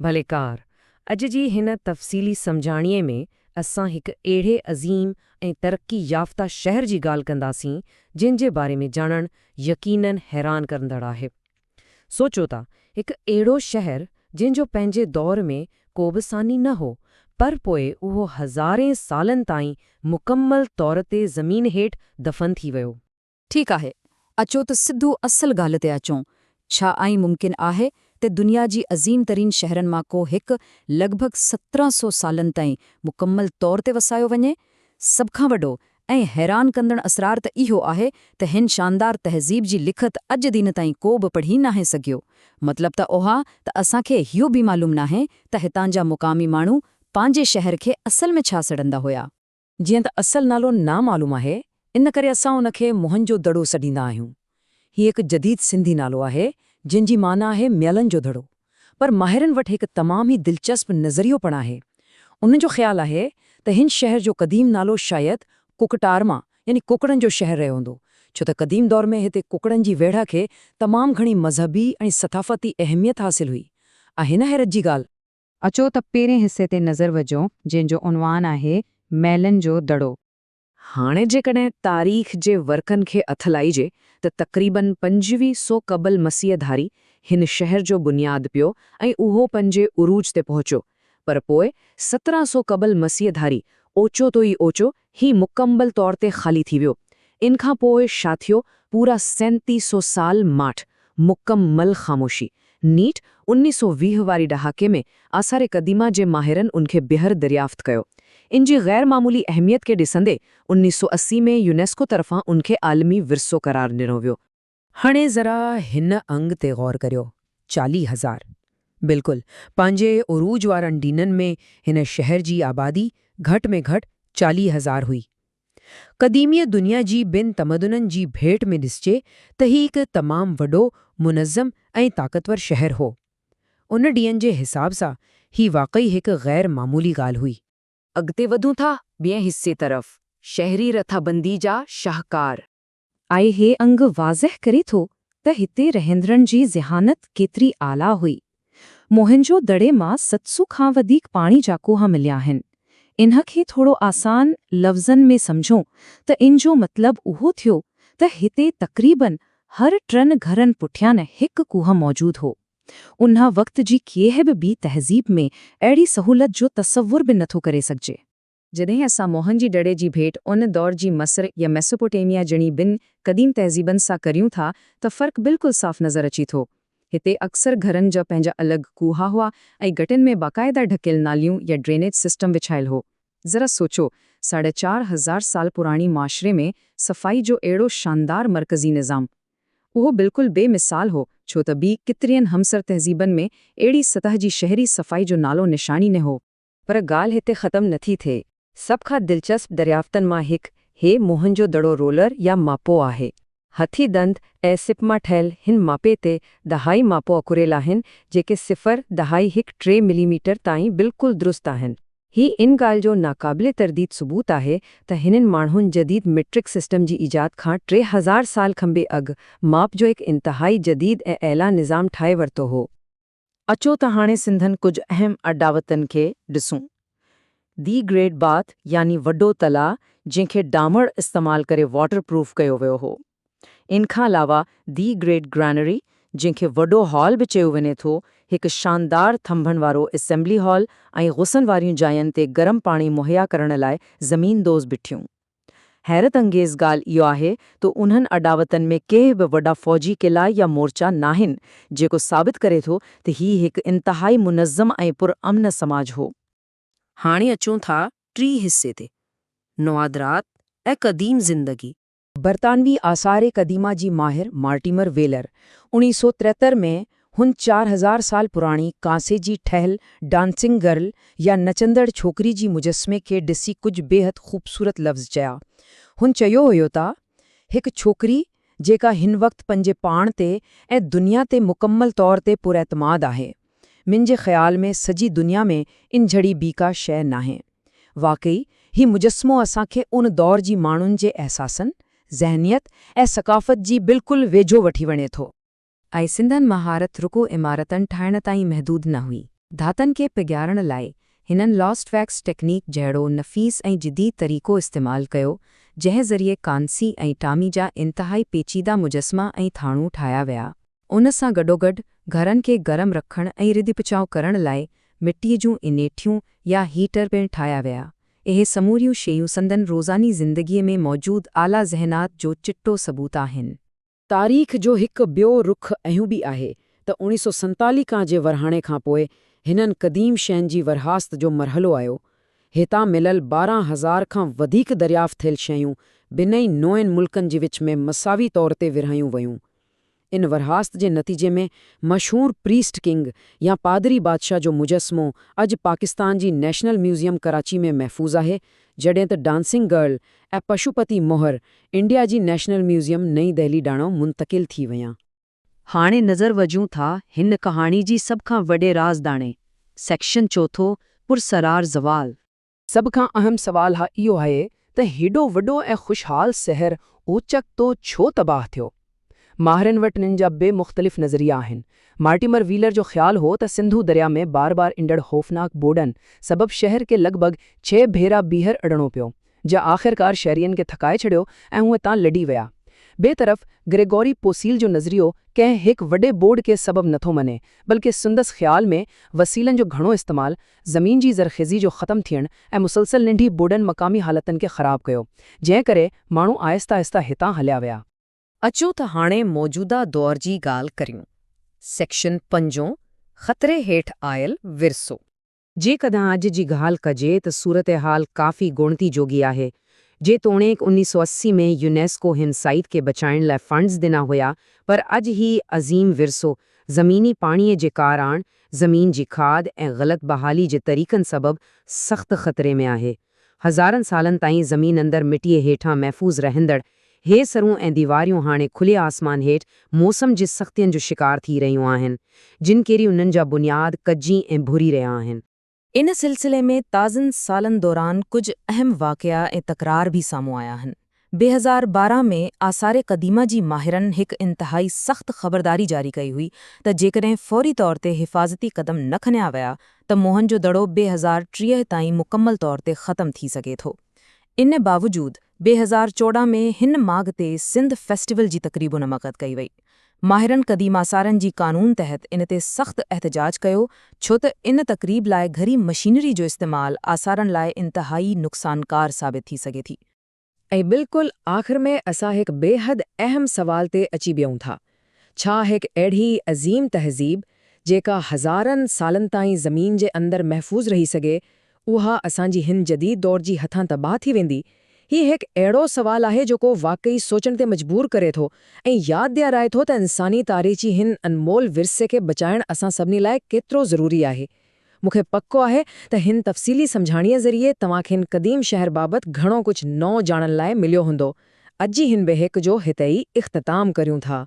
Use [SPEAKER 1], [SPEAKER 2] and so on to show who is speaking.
[SPEAKER 1] ڀليڪار! اڄ جي هن تفصيلي سمجهاڻيء ۾ اسان هڪ اهڙي عظيم ۽ ترقي يافته شهر جي ڳالهه ڪنداسين، جنهن جي باري ۾ ڄاڻڻ يقينن حيران ڪرندڙ آهي. سوچو ته هڪ اهڙو شهر جنهن جو پنهنجي دور ۾ ڪو به ثاني نه هو، پر پوء اهو هزارين سالن تائين مڪمل طور تي زمين هيٺ دفن ٿي ويو.
[SPEAKER 2] ٺيڪ آهي، اچو ته سڌو اصل ڳالهه تي اچون. ڇا ائين ممڪن آهي ته دنيا جي عظيم ترين شهرن مان ڪو هڪ لڳ ڀڳ 17 سو سالن تائين مڪمل طور تي وسايو وڃي؟ سڀ کان وڏو ۽ حيران ڪندڙ اسرار ته اهو آهي ته هن شاندار تهذيب جي لکت اڄ ڏينهن تائين ڪو به پڙهي ناهي سگهيو. مطلب ته اها ته اسان کي اهو به معلوم ناهي ته هتان جا مقامي ماڻهو پنهنجي شهر کي اصل ۾ ڇا سڏندا هيا.
[SPEAKER 3] جيئن ته اصل نالو نامعلوم آهي، ان ڪري اسان ان کي موهن جو دڙو سڏيندا آهيون. هي هڪ جديد سنڌي نالو آهي، جنهن جي معنيٰ آهي ميلن جو دڙو. پر ماهرن وٽ هڪ تمام ئي دلچسپ نظريو پڻ آهي. انهن جو خيال آهي ته هن شهر جو قديم نالو شايد ڪوڪٽارما يعني ڪوڪڙن جو شهر رهيو هوندو، ڇو ته قديم دور ۾ هتي ڪوڪڙن جي ويڙهه کي تمام گهڻي مذهبي ۽ ثقافتي اهميت حاصل هئي. آهي نه حيرت جي ڳالهه؟
[SPEAKER 4] اچو ته پهرين حصي تي نظر وجهون جنهن جو عنوان آهي ميلن جو دڙو.
[SPEAKER 3] هاڻي جيڪڏهن تاريخ جي ورقن کي اٿلائجي ته تقريبن 25 سو قبل مسيح ڌاري هن شهر جو بنياد پيو ۽ اهو پنهنجي عروج تي پهچو پر پوء 17 سو قبل مسيح ڌاري اوچو تو ئي اوچو هي مڪمل طور تي خالي ٿي ويو. ان کان پوء شا ٿيو پورا 37 سو سال ماٺ، مڪمل خاموشي. نيٺ انيس سو 20 واري ڏهاڪي ۾ آثار قديمه جي ماهرن ان کي ٻيهر دريافت ڪيو. ان جي غير معمولي اهميت کي ڏسندي انيس سو 80 ۾ يونيسڪو طرفان ان کي عالمي ورثو قرار ڏنو ويو.
[SPEAKER 5] هاڻي ذرا هن انگ تي غور ڪريو، 40 هزار! بلڪل، پنهنجي عروج وارن ڏينهن ۾ هن شهر جي آبادي گهٽ ۾ گهٽ 40 هزار هئي. قديميء دنيا جي ٻين تمدنن جي ڀيٽ ۾ ڏسجي ته هي هڪ تمام وڏو، منظم ۽ طاقتور شهر هو. ان ڏينهن جي حساب سان هي واقعي هڪ غير معمولي ڳالهه هئي.
[SPEAKER 3] اڳتي وڌون ٿا ٻئين حصي طرف، شهري رٿابندي جا شاهڪار.
[SPEAKER 4] ۽ هي انگ واضح ڪري ٿو ته هتي رهندڙن جي ذهانت ڪيتري اعليٰ هئي. موهن جو دڙي مان 700 کان وڌيڪ پاڻي جا کوهه مليا آهن. ان کي ٿورو آسان لفظن ۾ سمجهون ته ان جو مطلب اهو ٿيو ته هتي تقريبن هر ٽن گهرن پٺيان هڪ کوهه موجود هو. ان وقت جي ڪنهن به ٻي تهذيب ۾ اهڙي سهولت جو تصور به نٿو ڪري سگهجي.
[SPEAKER 3] جڏهن اسان موهن جي دڙي جي ڀيٽ ان دور جي مصر يا ميسوپوٽيميا جهڙين ٻين قديم تهذيبن سان ڪريون ٿا ته فرق بلڪل صاف نظر اچي ٿو. هتي اڪثر گهرن جا پنهنجا الڳ کوها هئا ۽ گهٽين ۾ باقاعده ڍڪيل ناليون يا ڊرينيج سسٽم وڇايل هو. ذرا سوچو، ساڍا 4000 سال پراڻي معاشري ۾ صفائي جو اهڙو شاندار مرڪزي نظام! اهو بلڪل بي مثال هو، ڇو ته ٻي ڪيترين همعصر تهذيبن ۾ اهڙي سطح جي شهري صفائي جو نالو نشان ئي نه هو.
[SPEAKER 1] پر ڳالهه هتي ختم نٿي ٿئي. سڀ کان دلچسپ دريافتن مان هڪ هي موهن جو دڙو رولر يا ماپو آهي. هاٿي ڏند ۽ سپ مان ٺهيل هن ماپي تي دهائي ماپو اڪريل آهن جيڪي صفر دهائي هڪ ٽي ملي ميٽر تائين بلڪل درست آهن. هي ان ڳالهه جو ناقابل ترديد ثبوت آهي ته هنن ماڻهن جديد ميٽرڪ سسٽم جي ايجاد کان 3000 سال کن به اڳ ماپ جو هڪ انتهائي جديد ۽ اعليٰ نظام ٺاهي ورتو هو.
[SPEAKER 6] اچو ته هاڻي سنڌن ڪجهه اهم اڏاوتن کي ڏسون. The great باٿ يعني وڏو تلاء جنهن کي ڊامڙ استعمال ڪري واٽر پروف ڪيو ويو هو. ان کان علاوه the great گرانري جنهن کي وڏو هال به چيو وڃي ٿو، هڪ شاندار ٿنڀن وارو اسيمبلي هال ۽ غسل واريون جاين تي گرم پاڻي مهيا ڪرڻ لاء زمين دوز بٺيون. حيرت انگيز ڳالهه اهو آهي ته انهن اڏاوتن ۾ ڪي به وڏا فوجي قلعا يا مورچا ناهن، جيڪو ثابت ڪري ٿو ته هي هڪ انتهائي منظم ۽ پرامن سماج هو.
[SPEAKER 7] هاڻي اچون ٿا ٽئين حصي تي، نوادرات ۽ قديم زندگي.
[SPEAKER 5] برطانوي آثار قديمه جي ماهر مارٽيمر ويلر اڻيهه سو 73 ۾ هن 4000 سال پراڻي ڪانسي جي ٺهيل ڊانسنگ گرل يا نچندڙ ڇوڪري جي مجسمي کي ڏسي ڪجهه بيحد خوبصورت لفظ چيا. هن چيو هيو ته، هڪ ڇوڪري جيڪا هن وقت پنهنجي پاڻ تي ۽ دنيا تي مڪمل طور تي پراعتماد آهي. منهنجي خيال ۾ سڄي دنيا ۾ ان جھڙي ٻي ڪا شيء ناهي. واقعي هي مجسمو اسان کي ان دور جي ماڻهن جي احساسن، ذهنيت ۽ ثقافت جي بلڪل ويجهو وٺي وڃي ٿو.
[SPEAKER 4] ۽ سندن مهارت رڳو عمارتن ٺاهڻ تائين محدود نه هئي. ڌاتن کي پگهارڻ لاء هنن لاسٽ ويڪس ٽيڪنيڪ جهڙو نفيس ۽ جديد طريقو استعمال ڪيو، جنهن ذريعي ڪانسي ۽ ٽامي جا انتهائي پيچيده مجسما ۽ ٿانو ٺاهيا ويا. ان سان گڏوگڏ گهرن کي گرم رکڻ ۽ رڌپچاء ڪرڻ لاء مٽيء جون انيٺيون يا هيٽر پڻ ٺاهيا ويا. اهي سموريون شيون سندن روزاني زندگيء ۾ موجود اعليٰ ذهنات جو چٽو ثبوت آهن.
[SPEAKER 5] تاريخ جو هڪ ٻيو رخ اهو به آهي ته اوڻيھ سو ستاليھ جي ورهاڱي کان پوء هنن قديم شين جي ورهاست جو مرحلو آيو. هتان مليل 12,000 کان وڌيڪ دريافت ٿيل شيون ٻنهي نوئن ملڪن جي وچ ۾ مساوي طور تي ورهايون ويون. ان ورهاست جي نتيجي ۾ مشهور پريسٽ ڪنگ يا پادري بادشاهه جو مجسمو اڄ پاڪستان جي نيشنل ميوزيم ڪراچي ۾ محفوظ آهي، جڏهن ته ڊانسنگ گرل ۽ پشوپتي مهر انڊيا جي نيشنل ميوزيم نئين دهلي ڏانهن منتقل ٿي ويا.
[SPEAKER 1] هاڻي نظر وجهون ٿا هن ڪهاڻي جي سڀ کان وڏي راز ڏانهن. سيڪشن چوٿو، پراسرار زوال.
[SPEAKER 8] سڀ کان اهم سوال اهو آهي ته هيڏو وڏو ۽ خوشحال شهر اوچتو ڇو تباهه ٿيو؟ ماهرن وٽ ان جا ٻه مختلف نظريا آهن. مارٽيمر ويلر جو خيال هو ته سنڌو درياء ۾ بار بار ايندڙ خوفناڪ ٻوڏن سبب شهر کي لڳ ڀڳ ڇهه ڀيرا ٻيهر اڏڻو پيو، جنهن آخرڪار شهرين کي ٿڪائي ڇڏيو ۽ هو اتان لڏي ويا. ٻئي طرف، گريگوري پوسيل جو نظريو ڪنهن هڪ وڏي ٻوڏ کي سبب نٿو مڃي، بلڪه سندس خيال ۾ وسيلن جو گهڻو استعمال، زمين جي زرخيزي جو ختم ٿيڻ ۽ مسلسل ننڍي ٻوڏن مقامي حالتن کي خراب ڪيو، جنهن ڪري ماڻهو آهستي آهستي هتان هليا ويا.
[SPEAKER 1] اچو ته هاڻي موجوده دور جي ڳالهه ڪريون. سيڪشن پنجون، خطري هيٺ آيل ورثو.
[SPEAKER 5] جيڪڏهن اڄ جي ڳالهه ڪجي ته صورتحال ڪافي ڳڻتي جوڳي آهي. جيتوڻيڪ انيس سو 80 ۾ يونيسڪو هن سائيٽ کي بچائڻ لاء فنڊز ڏنا هيا پر اڄ هي عظيم ورثو زميني پاڻيء جي ڪاراڻ، زمين جي کاڌ ۽ غلط بحالي جي طريقن سبب سخت خطري ۾ آهي. هزارن سالن تائين زمين اندر مٽيء هيٺان محفوظ رهندڙ هي سرون ۽ ديواريون هاڻي کلي آسمان هيٺ موسم جي سختين جو شڪار ٿي رهيون آهن، جن ڪري انهن جا بنياد ڪجي ۽ ڀري رهيا آهن.
[SPEAKER 4] ان سلسلي ۾ تازن سالن دوران ڪجهه اهم واقعا ۽ تڪرار به سامهون آيا آهن. 2012 ۾ آثار قديمه جي ماهرن هڪ انتهائي سخت خبرداري جاري ڪئي هئي ته جيڪڏهن فوري طور تي حفاظتي قدم نه کنيا ويا ته موهن جو دڙو 2030 تائين مڪمل طور تي ختم ٿي سگهي ٿو. ان باوجود 2014 ۾ هن ماڳ تي سنڌ فيسٽيول جي تقريب منعقد ڪئي وئي. ماهرن قديم آثارن جي قانون تحت ان تي سخت احتجاج ڪيو ڇو ته ان تقريب لاء گهري مشينري جو استعمال آثارن لاء انتهائي نقصانڪار ثابت ٿي سگهي ٿي.
[SPEAKER 3] ۽ بلڪل آخر ۾ اسان هڪ بيحد اهم سوال تي اچي بيهون ٿا. ڇا هڪ اهڙي عظيم تهذيب، جيڪا هزارن سالن تائين زمين جي اندر محفوظ رهي سگهي، اها اسان جي هن جديد دور جي هٿان تباهه ٿي ويندي؟ هي هڪ اهڙو سوال آهي جيڪو واقعي سوچڻ تي مجبور ڪري ٿو ۽ ياد ڏيارائي ٿو ته انساني تاريخ جي هن انمول ورثي کي بچائڻ اسان سڀني لاء ڪيترو ضروري آهي. مون کي پڪ آهي ته هن تفصيلي سمجهاڻيء ذريعي توهان کي هن قديم شهر بابت گهڻو ڪجهه نئون ڄاڻڻ لاء مليو هوندو. اڄ جي هن بيهڪ جو هتي ئي اختتام ڪريون ٿا.